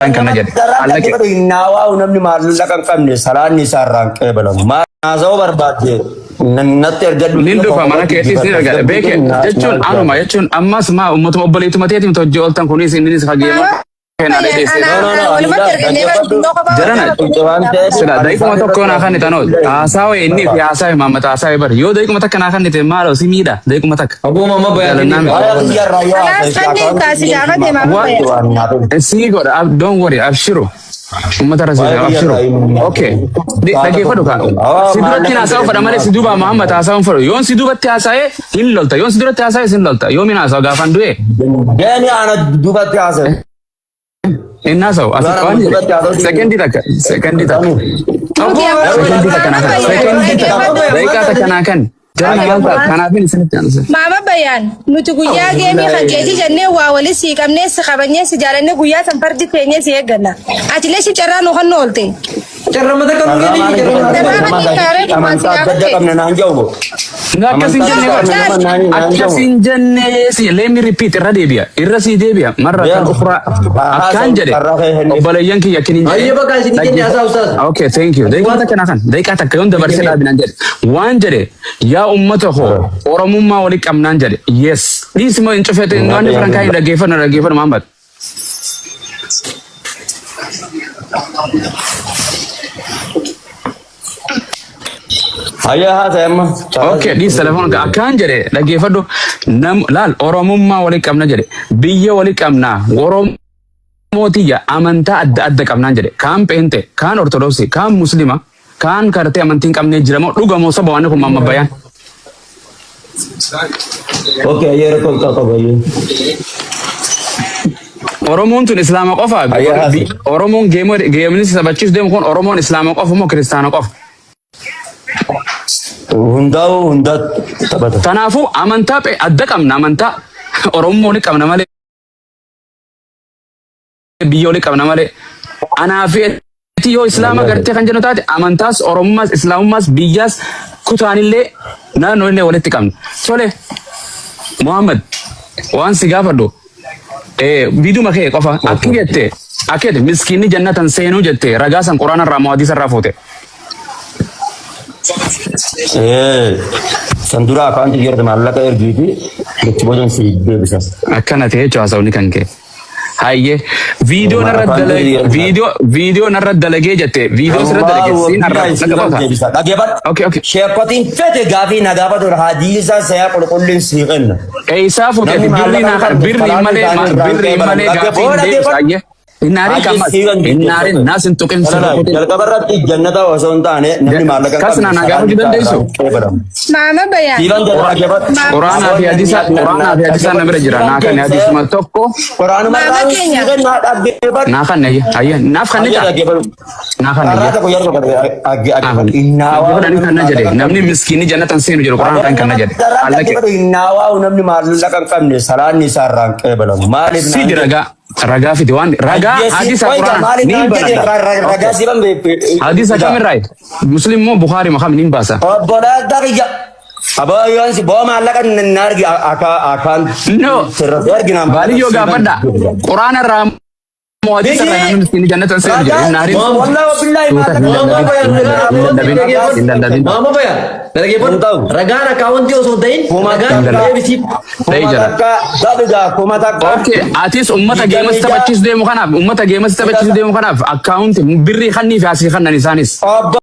Kana jedhe. Daraan Allaqe. dhaggeeffatu hinnaawaa namni maallaqa hin qabne salaanni isaa irraa hin qeebalamu. Maal haasa'uu barbaadde natti ergadhu. Nin dhufa mana keettis ni argadha. Beeke jechuun anuma jechuun ammas maa ummatuma obboleettuma teetiin hojii ooltan kunis inninis fageema. Walumatti ergannee Jarana sila daqiiquma tokko naa kan itan ool. Haasawaa inni fi haasawaa imaammata haasawaa bari. Yoo daqiiquma takka naa kan ite maaloo si miidha daqiiquma takka. Aboo mama Jaalannaa miti. Kanaas kanneen kaasi gaafate maama bayaan. Sii godha don't worry, abshiru. Uummata rasiisa abshiru. Okay. Dhaggeeffadhu kaa. Si duratti haasawaa fedha malee si duuba Muhammad haasawaa hin fedhu. Yoon si duubatti haasa'ee hin lolta. Yoon si duratti haasa'ee hin lolta. Yoomiin haasawa gaafan du'e. Deemi ana duubatti haasa'e. Inni haasa'u asitti waan jedhe. Sekendii takka. Sekendii takka. Sekendii takka naa kan. Sekendii takka. Daqiiqaa takka naa kan. Jarana maal ta'a? Kanaafin isinitti aansa. Maama bayaan nuti guyyaa geemii kan keetii jennee waa walii sii qabnee si kabajnee si jaalannee guyyaa san fardi teenyee si eegganna. Atilee si carraa nu kan oolte. Carramata kan nuti Carraa kan Amantaa adda adda qabna naan jedhu. Akkas hin jenne bara. Akkas hin jenne si let me repeat, irra deebi'a. Irra sii deebi'a. Marra kan ukhraa akkaan jedhe obboleeyyan kiyya akkin hin jedhe. Ayyee bakka isin jenne haasaa ustaaz. Okay, thank you. Daqiiqaa takka naa kan. Daqiiqaa takka yoon dabarsee dhaabinaan jedhe. Waan jedhe yaa uummata koo Oromummaa walii qabnaan jedhe. Yes. Dhiisi moo hin cufete waan firan kaayii dhaggeeffadhu dhaggeeffadhu Muhammad. Hayyaa haasa'e amma. Okay, dhiis telefoon akkaan jedhe dhaggeeffadhu. Nam laal Oromummaa walii qabna jedhe. Biyya walii qabna. Oromootiyya amantaa adda adda qabnaan jedhe. Kaan Pheente, kaan Ortodoksii, kaan Muslima, kaan kartee amantii hin qabnee jira moo dhuga moo soba waan kun mamma bayaan? Okay, ayyee rakkoo qaba ayyee. Oromoon tun Islaama qofa. Ayyaa haasa'e. Oromoon geemni sabachiisu deemu kun Oromoon Islaama qofa moo Kiristaana qofa? Hundaa'u hunda taphata. Kanaafuu amantaa adda qabna, amantaa Oromoo ni qabna malee biyya olii qabna malee anaa fi ati yoo Islaama gartee kan jennu taate amantaas Oromummaas Islaamummaas biyyaas kutaanillee naannoollee walitti qabna. Tole Muhammad, waan si gaafadhu biduma kee qofa akki jette akki jette miskiinni jannatan seenuu jette, ragaa san Quraana irraa moo hadiisa irraa fuute? San dura afaan xiyyeerta maallaqa ergiiti jechi boodan si deebisa. Akkana ta'e jechuun haasawni kan kee. Hayyee viidiyoo narra dalagee viidiyoo narra dalagee jette, viidiyoo sirra dalagee siin arra naga deebisa. Dhaggeeffadhu. Okay. Sheekotiin fete gaafii na gaafatu hadiisa sayaa qulqulliin sii kenna. Eessaa fuute Namni birrii maallaqa naa hin qabne birrii malee salaanni isaanii birrii irraa malee hin gaafii hin deebisu. Hayyee hin aarin kammas hin aarin naas hin tuqin sirra kutin. Jalqaba irratti jannata osoo hin taane namni maallaqa hin Kas qabne na gaafachuu dandeessu? Maama bayaan. Siiban jedha dhaggeeffadhu. Quraanaa fi hadiisa, Quraanaa fi hadiisa na bira jira, naa kan hadiisuma tokko. Quraanuma Maama irraa keenya. sii kenna dhaggeeffadhu. Naa kan hayyee naaf kan Hayyee ta'a dhaggeeffadhu. naa kan Carraa hayyee. tokko yeroo tokko dhaggeeffadhu. Innaawaa Dhaggeeffadhanii kan na jedhe namni miskiinni jannatan seenu jedhu Quraana kan na jedhe. Allaqe. Innaawaa namni maallaqa hin qabne salaanni isaa irraa hin qeebalamu. Maaliif Si ragaa ragaa fidi waan ragaa hadiisa Quraana ni banadha. Ragaa siiban Hadiisa kamirraa? Muslim moo Bukhari moo kam ni baasa? Obboleessa kiyya. Aboo si boo maallaqa na argi akka akkaan No. sirratti argina. Baaliyyoo gaafadha. Quraana irraa moo hadiisa irraa namni miskiinni jannatan seenu jedhe? Hin aarin. Wallahi wabillahi Tuuta hin lallabin. Hin lallabin. Hin lallabin. Maama bayaan dhaggeeffadhu. Ragaan akkaawwantii osoo hin ta'in ragaan Hin lallabin. deebisiif. Ta'ee Kuma jira. takka dabida 1000. Okay, atis ummata geemas taphachiisu deemu kanaaf ummata geemas taphachiisu deemu kanaaf akkaawunti birrii kannii fi asii kannan isaanis. Obbo.